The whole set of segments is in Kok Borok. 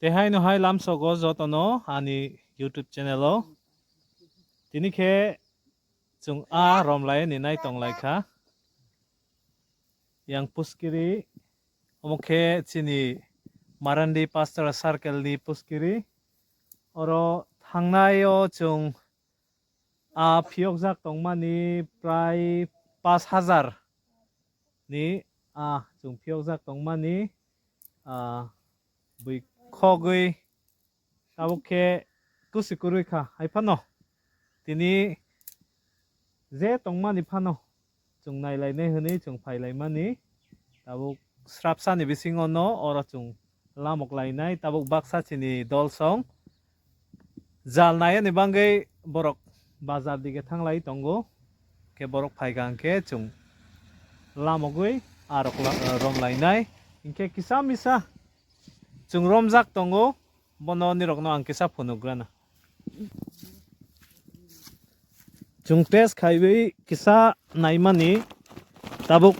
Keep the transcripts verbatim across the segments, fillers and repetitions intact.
Tehaino hai lamsogo jotono ani YouTube channel o. Tini khe chwng a romlai ni nai tonglai kha. Yang Puskiri, omo khe chini Marandi Pastoral Circle ni Puskiri. Oro thangnai o chwng a phiyokjak tongmani prai pash hajar ni a chwng phiyokjak tongmani a bui khogwi tabuk khe kusi kwrwi kha hai phano tini je tongmani phano chwng nailainai hwnwi chwng phailaimani tabuk srapsani bisingo no oro chwng lamok lainai tabuk baksa chini dolsong jal naiani bagwi borok bazar dige thanglai tongo khe borok phaikha hwnkhe chwng lamogwi arok la- rom lainai hinkhe kisa misa chwng romjak tongo. Bono nirokno ang kisa phunugrana. Chwng test khaiwi kisa naimani tabuk.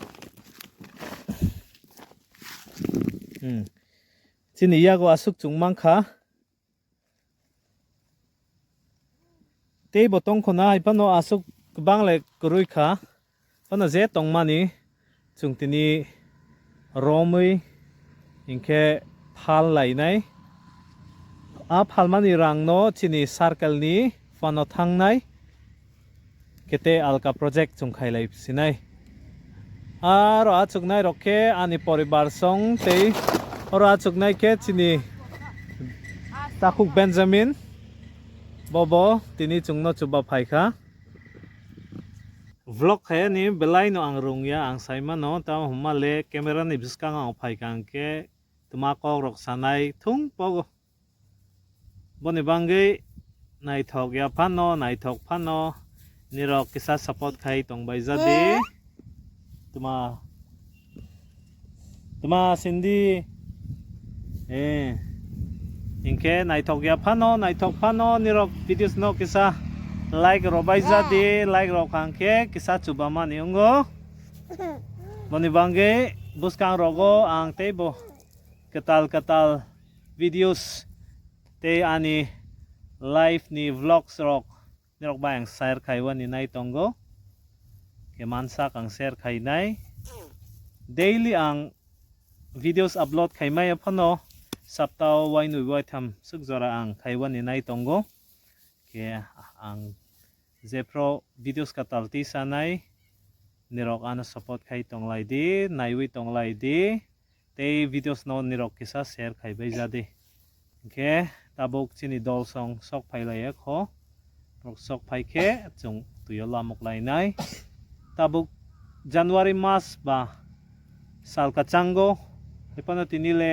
Hmm. Chini yago aswk chwng mankha. Tei bo tongkho na hai phano aswk kwbang le kwrwi kha. Phano je tongmani chwng tini romwi hinkhe phal lainai. A phalmani rangno chini circle ni phano thangnai. Kete alka project chwng khailai sinai. Aro achuknai rok khe ani poribar song tei oro achuknai khe chini takhuk Benjamin. Bobo tini chwngno chuba phaikha. Vlog khaiyani belai no ang rwngya, ang saimano, tamo hwnma le camera ni bwskango ang phaikha hwnkhe twma kok rok sanai thung pogo. Boni bagwi naithok ya phano, naithok phano, nirok kisa support khai tongbai jadi. Twma Twma sindi. Eh. Hinkhe naithok ya phano, naithok phano nirok videos no kisa like rok bai jadi, like rok hangkhe kisa chubamani wngo. Boni bagwi bwskang rogo ang tei bo kwtal kwtal videos tei ani life ni vlogs rok nirok bai ang share khaiwani nai tongo. Khe mansak ang share khainai. Daily ang videos upload khaimaya phano saptao wainwi waitham swk jora ang khaiwani nai tongo. Khe ang jephru videos kwtal tisanai nirok ano support khai tonglai di, naiwi tonglai di. Tei videos no nirok kisa share khai bai jadi. Hinkhe tabuk chini dol song sok phai laiya kho. Borok sok phai khe chwng twio lamuk lainai. Tabuk January mas ba sal kwchango. Hai phano tini le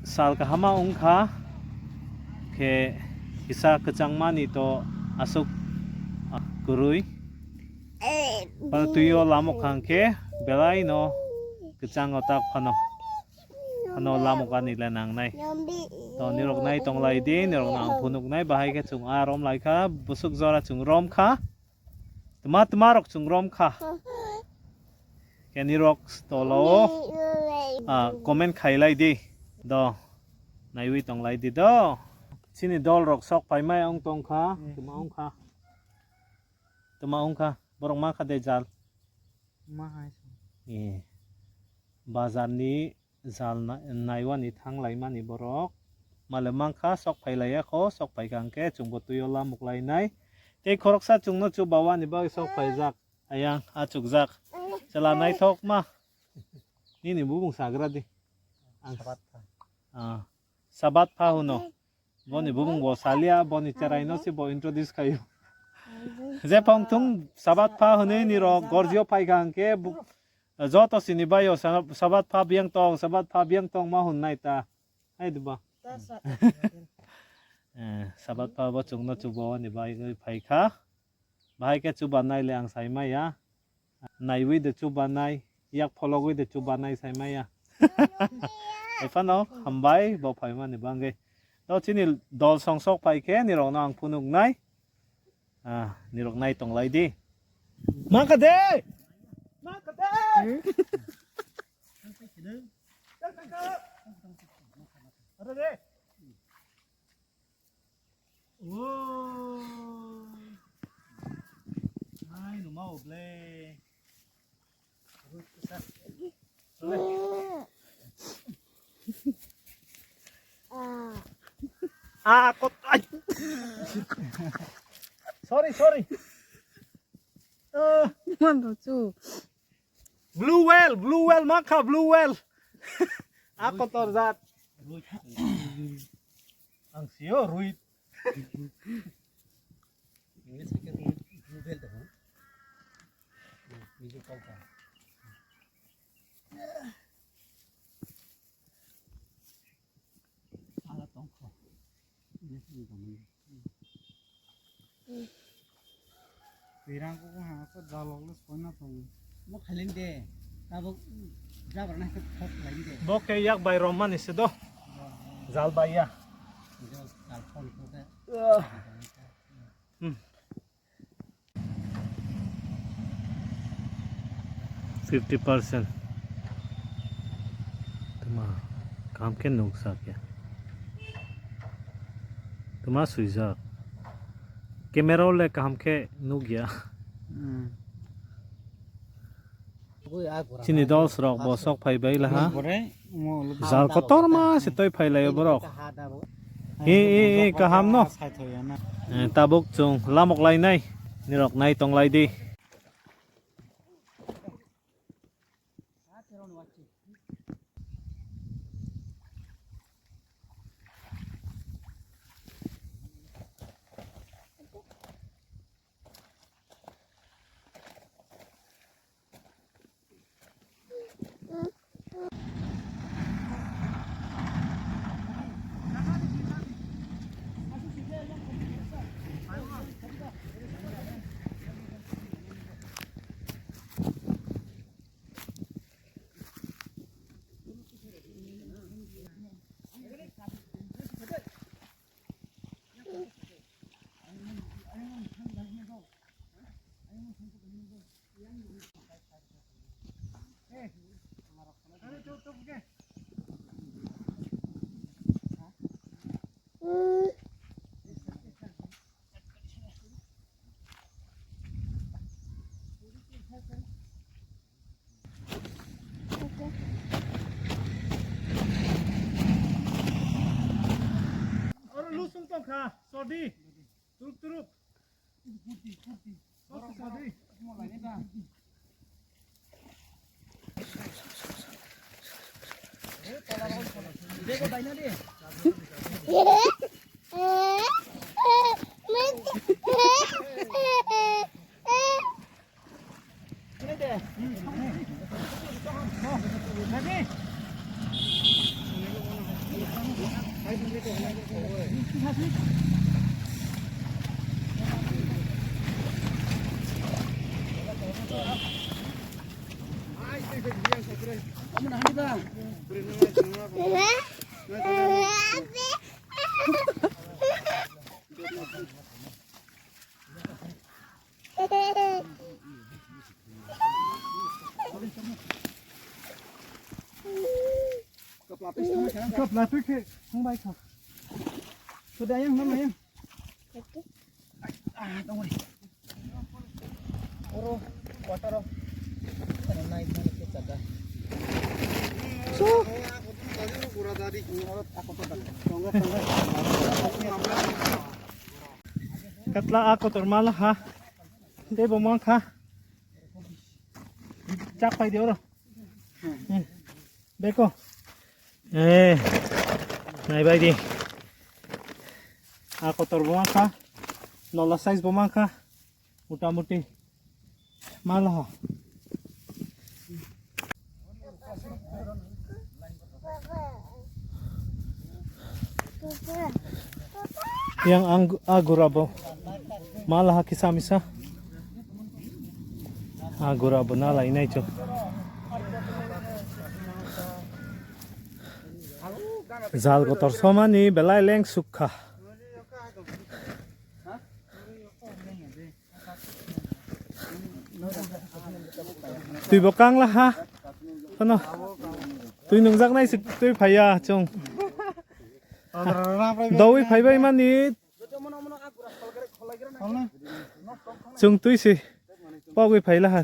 sal kahama wngkha. Khe kisa kwchangmani to aswk, ah, kwrwi. Phano twio lamuk hangkhe belai no kwchango tak phano. Ano lamuk ani le nangnai. To nirok nai tonglai di, nirok no ang phunuknai, bahai khe chwng a rom lai kha, bwswk jora chwng rom kha. Twma twma rok chwng rom kha. Khe nirok tolo o, ah, comment khailai di. Do. Naiwi tonglai di do. Chini dol rok sok paimai wng tong kha. Twma wng kha. Twma wng kha. Borok ma kha de jal. Ma hai. Eh. Bazar ni jal na-, naiwani thang laimani borok. Male mankha sok phai laiya kho, sok phai kha hwnkhe chwngbo twio lamuk lainai. Tei khoroksa chwngno chubawani bagwi sok phaijak. Ayang achukjak. Chwla naithok ma. Nini bubung sagra di. Ang Sabat pha. Ah, Sabat pha hwno. Boni bubung bo salia, boni cherai no se bo introduce khayo. Jephang thung Sabat pha hwnwi nirok gorjio phai kha hwnkhe bu-, joto sini baio sa-, Sabat pha biyang tong, Sabat pha biyang tong ma hwn nai ta. Hai diba? Eh, Sabat pha bo chwngno chubaoni bagwi phai kha. Bahai khe chubanai le ang sai maya. Naiwi de chubanai, yak phologwi de chubanai sai maya. Ephano hambai bo phaimani bagwi. To chini dol song sok phai khe nirokno ang phunuknai. Ah, nirok nai tonglai di. Ma kha de! Ma kha de! Oi. Ai, numa oble. Ah, kot, ai. Sorry, sorry. Ah. Mano chu. Blue whale, blue whale, makha, blue whale. Ako torjat. Ang sio, ruit. English ke blue whale to. Ini kau kan. Ala tongkho. Ini sini kamu. Pirang ko ha sa jalok le soi na thong. Mo khalin de. Tabuk jabra na ke thok khalin de. Bo ke yak bai rom mani se do. Jal bai ya. Jal, jal phone ko de. Hmm. Fifty percent. Tuma, kaham khe nukjak ya. Tuma swijak. Camera o le kaham khe nukya. Hmm. Chini dos rok bo sok phai bai laha. Jal kotorma se toi phai laio borok. E, e, e, kaham no. Eh, tabuk chwng lamok lainai. Nirok nai tong lai di. Oro lusung tongkha, sodi, turuk turuk. Kap lapis khe thang bai kha. Sudah yang nama yang. Ah, tong bai. Oro, water o. Nai nai ke chada. So. Katla ako tormala ha. Dei bo mangkha. Chak pai di oro. Hmm. Beko. Eh. Nai bai di. A kotor bo mangkha. Nola size bo mangkha. Mota moti. Malaha. Yang ang agura bo. Malaha kisa misa. Agura bo na lai nai cho. Jal kotor somani belai leng sukha. Twi bo kang la ha. Kono. Twi nungjak nai sik twi phaiya chung. Dawi phaibai mani. Chwng twi se pogwi phaila ha.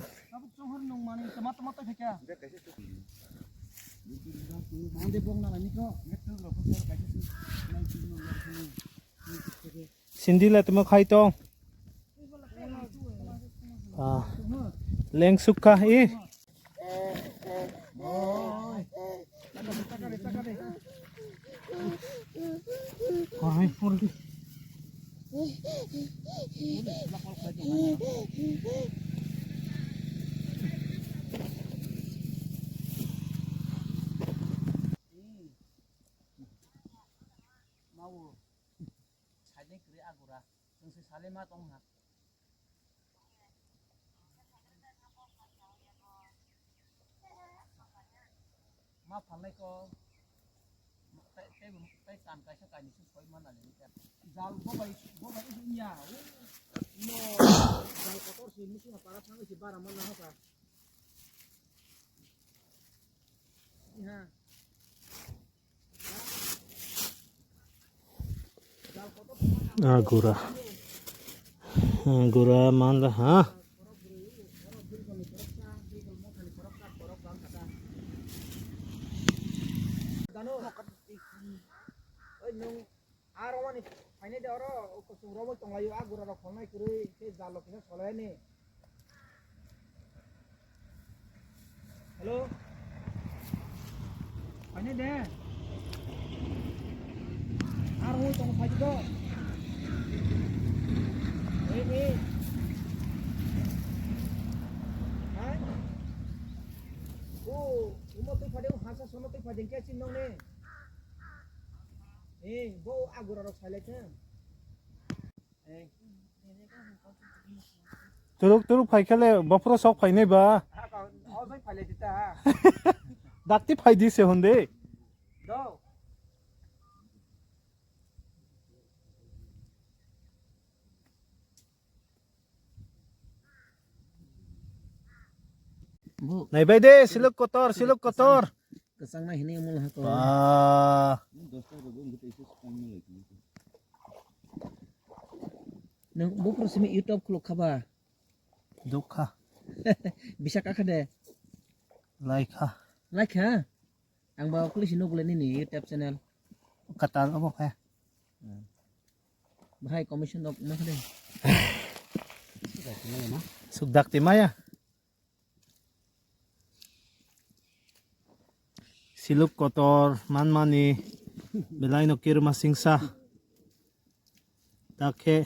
Sindi le tamo khai tong. Ah, leng sukha i. Saideng kwrwi agura. Chwng se salima tong ha. Ma phalnai ko. Tei, tei, tei tan kaisa kainwi se soi man nani. Jal bobai, bobai wngya. No, jal kotor se musi ha para thangwi se bara man na ha ka. Iha. Agura. Agura manla ha. Aro wani phainai de oro, o kusung romwi tonglaio, a gura rok kholnai kwrwi, tei jalo kisa solaini. Hello? Phainai de? Aro wngwi tongo, phaidi do? Ei, ei. Hai? O, omo twi phade, o hasa sono twi phade, khe chini nokni? Eh, bo agura rok sailai khe. Turuk turuk phai khele bophuro sok phainai ba. Dakti phai di se honde. Naibai de, siluk kotor, siluk kotor. Kwchangma hinwi mula hako. Ba. Nwng buphuru simi YouTube khuluk kha ba? Dukha. Bisa kakha de? Laikha. Laikha? Ang ba khuli si nukle nini YouTube channel. Katal obo khe. Bahai commission rok ma kha de? Suk dakti maya. Siluk kotor manmani belai no kirma singsa. Dakhe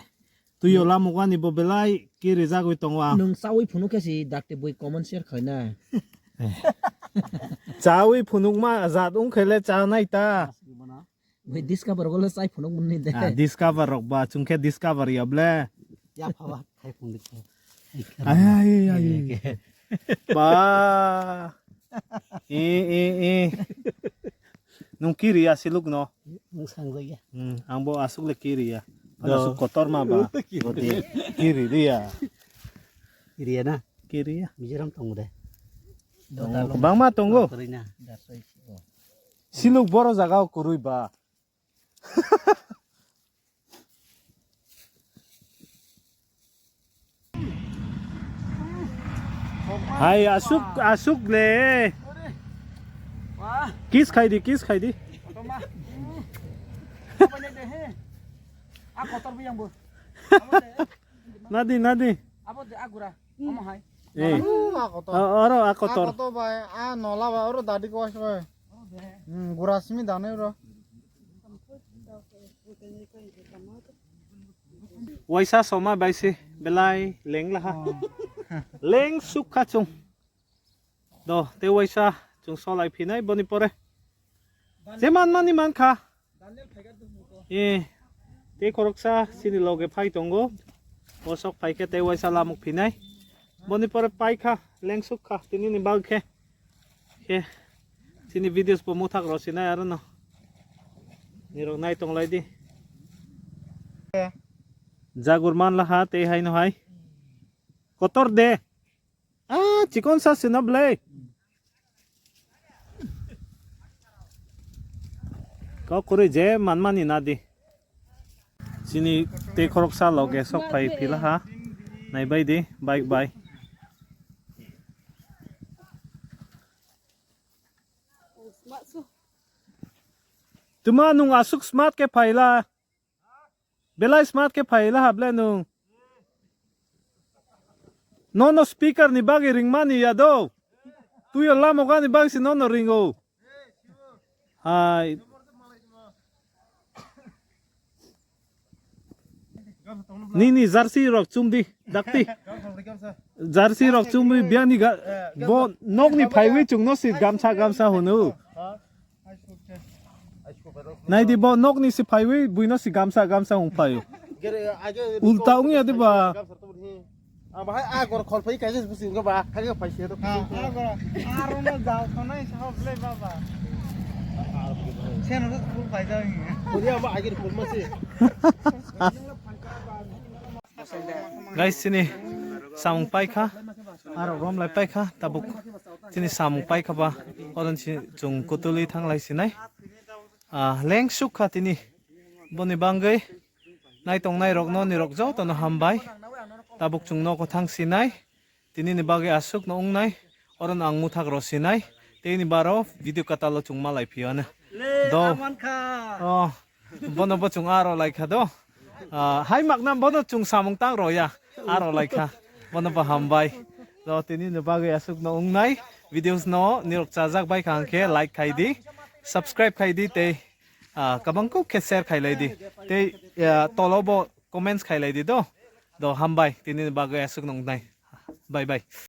tuyo lamuk ani bo belai kiri jagwi tongo ang. Nwng chawi phunuk khe si dakti bui comment share khaina. Chawi phunuk ma jat wng khe le cha nai ta. Bai discover golo chai phunuk mwnni de. Ah, discover rok ba, chwng khe discover ya ble. Ya phaba khai phung dik. Ai, ai, ai, ai. Ba. E, e, e. Nung kiri ya siluk no. Nung sang ya. Hmm, ang bo asuk le kiri ya. Pada suk kotor ma ba. Kiri dia. Kiri ya na. Kiri ya. Mizoram tong de. Tongo, bangma tongo. Kiri na. Siluk boro jaga o kwrwi ba. Hai asuk asuk le. Kiss khai di, kiss khai di. Nadi nadi. Abo de agura. Omo hai. Eh. Aro a kotor. Aro a kotor. A kotor bai, a nola bai, oro dadi ko bai. Hmm, gura simi dane oro. Waisa soma bai se belai leng laha. Leng sukha chung. Do, te waisa chung solai phinai boni pore. Je man mani man kha. Eh, tei khoroksa chini loge phai tongo. Bosok phai khe tei waisa lamuk phinai. Boni pore pai kha, lengsuk kha, tini ni bag khe. Khe, chini videos bo muthak rw sinai aro no. Nirok nai tong lai di. Jagur man laha tei hai no hai. Kotor de. Ah, chikon sa sino blai. Kok kwrwi je manmani nadi. Chini tei khoroksa loge sok phai phila ha. Naibai di, bike bai. Tuma nung asuk smart ke phaila. Belai smart ke phaila ha ble nung. Nono speaker ni bagwi ringmani ya do. Tuyo lamo gani bagwi se nono ringo. Hai. Nini jersey rok chumdi, dakti. Jersey rok chumdi, biani ga, bo nokni phaiwi chungno si gamsa, gamsa hunu. Naidi bo nokni si phaiwi buino si gamsa, gamsa hung phaio. Ulta wngya diba? Ang bahai a gor khol phai kaisa busi wngkha ba, hai phai se to. Ha, a gor, a rono jao thonai sa hop le baba. Sen ro school phai jao ni. Korea ba agir khol ma se. Guys, chini samung paikha, aro rom lai paikha, tabuk chini samung paikha ba, oron si chung kutuli thang lai sinai. Ah, leng suk kha tini, boni bangwi nai tong nai rok no ni rok joto no hambai, tabuk chung nogo thang sinai. Tini ni bagwi aswk no wngnai, oro no ang mwthak rw sinai, tei ni baro video kwtal o chwng ma lai phiyano. Le, do. Aman kha. Oh, bono bo chwng aro lai kha do. Ah, hai mak nam bono chwng samung tang rw ya, aro lai kha. Bono bo hambai. Do tini ni bagwi aswk no wngnai, videos no nirok chajak bai kha hwnkhe like khai di, subscribe khai di tei, ah, kabang kuk khe share khai lai di. Tei, ah, tolo bo comments khai lai di do. Do hambai, tini ni bagwi aswk no wngnai. Bye bye.